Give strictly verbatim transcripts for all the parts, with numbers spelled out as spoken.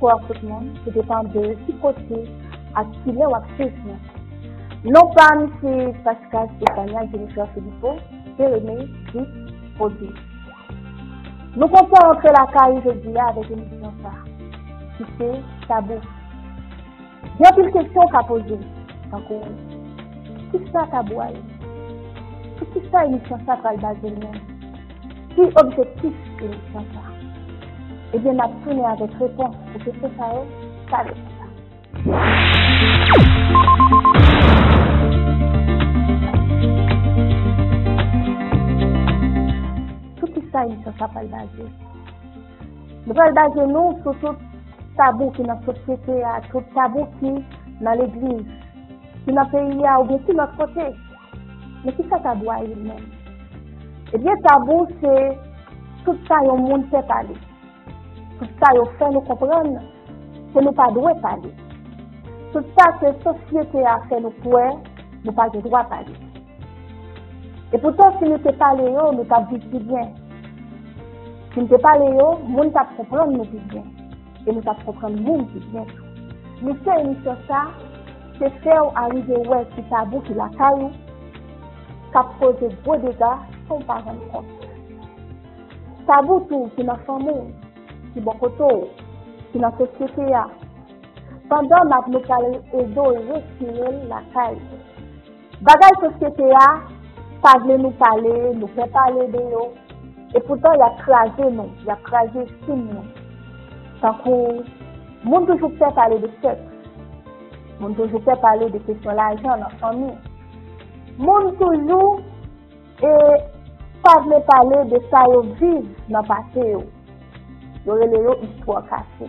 Bonswa tout moun, se depan de ki kote ak ki lè w ap swiv nou. Non pa m se Pascal Stéphania Jennifer Philippot, Jeremie Vit Pwodui. Nou kontan antre lakay jodi a avèk emisyon sa, ki se Tabou. Gen anpil kesyon w ka poze, tankou, kisa Tabou a ye? Sou kisa emisyon sa pral baze l menm? Ki objektif emisyon sa? Ebyen, n ap tounen avèk repons pou kesyon sa yo talè konsa. Sou kisa emisyon sa pral baze? Nou pral baze nou sou tout tabou ki nan sosyete a, tout tabou ki nan legliz, ki nan peyi a oubyen ki lòt kote. Men kisa tabou a ye li menm? Ebyen, tabou se tout sa yon moun pè pale, tout sa yo fè nou konprann ke nou pa dwe pale, tout sa ke sosyete a fè nou kwè nou pa gen dwa pale. Epoutan, si nou te pale yo, nou t ap viv pi byen. Si nou te pale yo, moun t ap konprann nou pi byen. E nou t ap konprann moun pi byen tou. Misyon emisyon sa, se fè w arive wè ki tabou ki lakay ou, k ap koze gwo dega san w pa rann kont. Tabou tou ki nan fanmi w, ki bò kote w, ki nan sosyete a. Pandan n ap, nou pral ede w retire l lakay ou. Bagay sosyete a pa vle nou pale, nou pè pale de yo. Epoutan, y ap kraze nou, y ap kraze estim nou. Tankou, moun toujou pè pale de sèks. Moun toujou pè pale de kesyon lajan nan fanmi. Moun toujou e pa vle pale de sa yo viv nan pase yo. Yo rele yo istwa kase.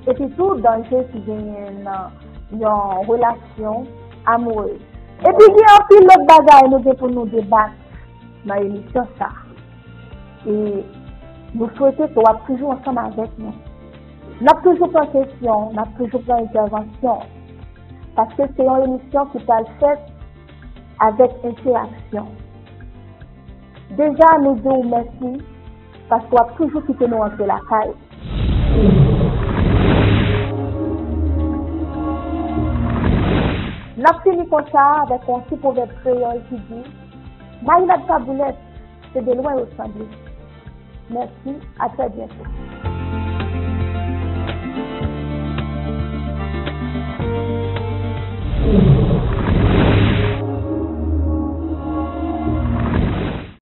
Epi tou, danje ki genyen nan yon relasyon amourez. Epi gen anpil lòt bagay nou gen pou nou debat nan emisyon sa. E nou swete ke w ap toujou ansanm avèk nou. N ap toujou pran kesyon, n ap toujou pran entèvansyon. Paske se yon emisyon ki pral fèt avèk entèraksyon. Deja, nou di w mèsi, paske w ap toujou kite nou antre lakay ou. N ap fini konsa avèk yon ti pwovèb kreyòl ki di, marinad kaboulèt, se de lwen yo sanble. Mèsi, a trè byento.